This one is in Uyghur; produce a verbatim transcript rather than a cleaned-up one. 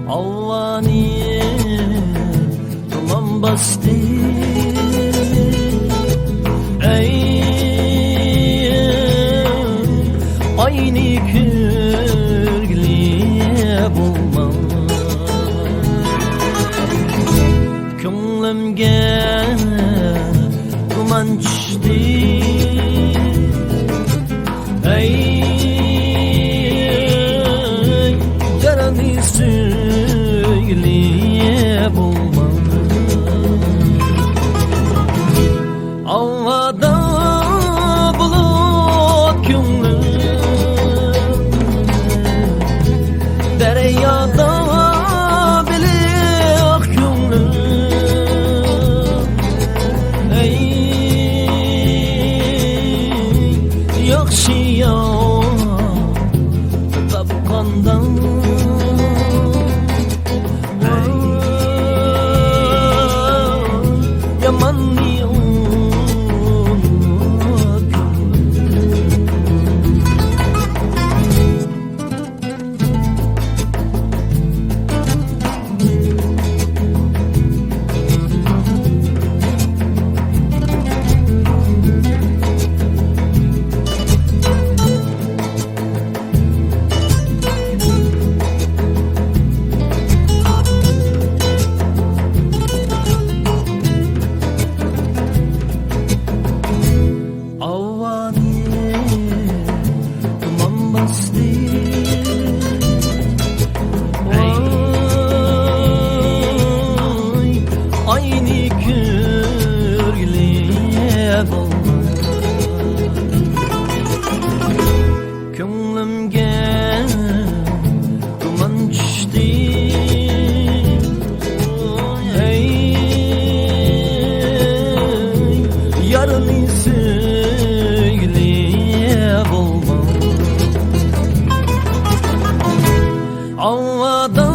ھاۋانى تۇمان باستى. ئەي، ئاينى كۆرگىلى بولماي، كۆڭلۈمگە تۇمان چۈشتى. ئەي، يارنى سۆيگىلى بولماي، ھاۋادا بۇلۇت كۆڭلۈم، دەريادا بېلىق كۆڭلۈم. ئەي، ياخشى يار تاپقاندا، ياماننى ئۇنۇپ. ھاۋانى تۇمان باستى. ئاي، ئاينى كۆرگىلى بولماي، كۆڭلۈمگە تۇمان چۈشتى. ئەي، يارنى سۆيگىلى بولماي، ھاۋادا